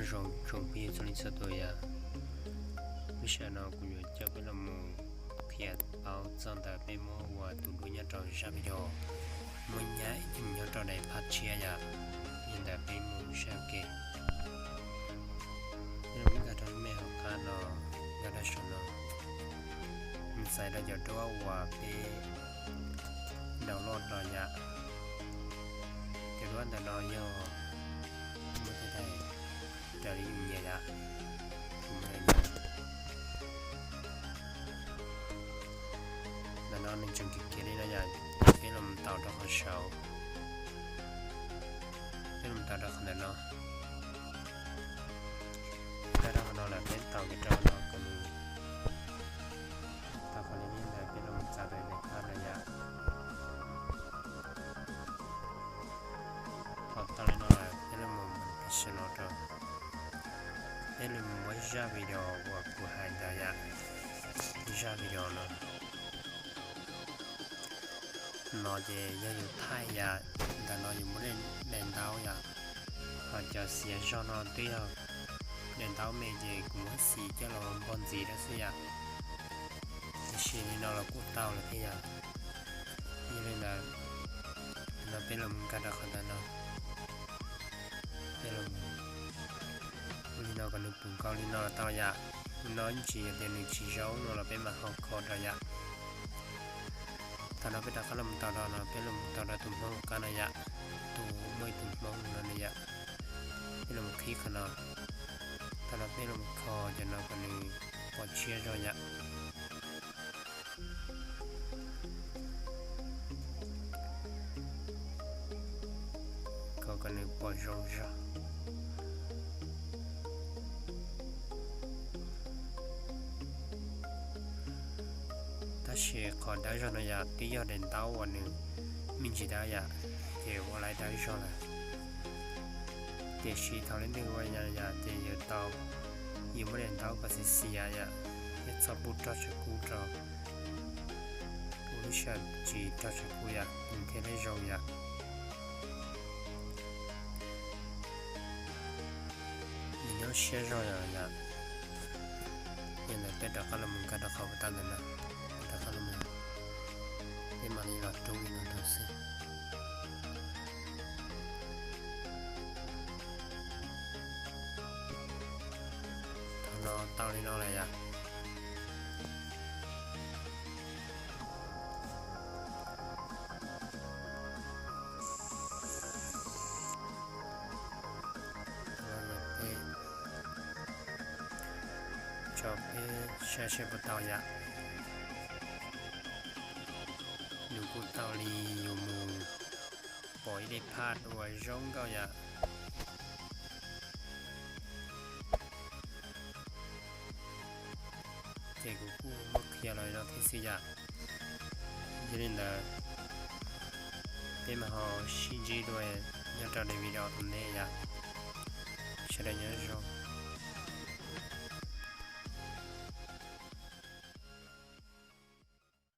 Nyob zoo tsoom phooj ywg txhua leej txhua tus yom. Lub sij hawm no kuv yuav coj peb los mus qhia paub txog ntawm peb muab ua tus duab nyob rau zaj video, muab nyab ib tug nyob rau daim phaj tshiab yom. Yog li ntawd peb mus sab ke. Peb los nkag rau lub me hauv qab no, nkag rau saum no, nws txais rau cov duab uas peb download los yom. Cov duab ntawm no yog muab tej daim raws li yus nyiam yom. Ntawm no nws tseem kiv kiv li no yom, peb los mus tau rau qhov saud, peb los mus tau rau qhov ntawm no. Tau rau qhov no lawm peb tau kiag rau no kom nws tau qhov li ntawd peb los mus txais rau daim phaj no yom. Thaum tau li no lawm peb los mus mus tam sim no rau, peb los mus muab zaj video uas kuv hais ntawd yom, zaj video no. No ces yog yus thaij yom, ntawm no yus muab daim ntaub yom. Ho cov xiav zog no twb yog daim ntaub me ces kuv muab xim coj los npog ntxiv rau xwb yom. Tiam sis li no los kuj tau lawm thiab yom. Yog li ntawd, no peb los nkag rau qhov ntawm no, peb los ua li no kom nws pum nkaus li no los tau yom. Li no ib ntsis yog tias nws tsis zoo no los peb mam ho kho rau yom. Thaum no peb rov qab los mus tau rau no, peb los mus tau rau tus hmoob qab no yom, tus muaj ib tug hmoob no yom. Peb los mus qhib qhov no, thaum no peb los mus kho cov no kom nws pom tshiab zog yom. Kho kom nws pom zoo zog. Tab sis qhov dawb zog no yom, twb yog daim ntaub uas nws me ntsis dawb yom, ces ua lawm dawb zog lawm. Tiam sis thaum leej twg ua yom ces yuav tau, yuav muab daim ntaub kom xiav xiav yom, thiab txhob pub rog tshav kub rau, ua lub sij hawm tsis rog tshav kub yom nws thiaj li zoo yom. Nws nyob siab zog yom yom. Yog li ntawd peb rov qab los mus nkag rau qhov uas tau ntawm no, rov qab los, peb mam li los rub li no rau xwb. Thaum no tau li no lawm yom. Tso peb saib seb puas tau yom. Nws kuj tau li yus mus pom ib daim phaj uas zoo nkauj yom. Ces kuv kuj muab qhia los no thiab xwb yom. Yog li ntawd, peb mam ho sib ntsib dua nyob rau daim video tom ntej yom. Sawv daws nyob zoo.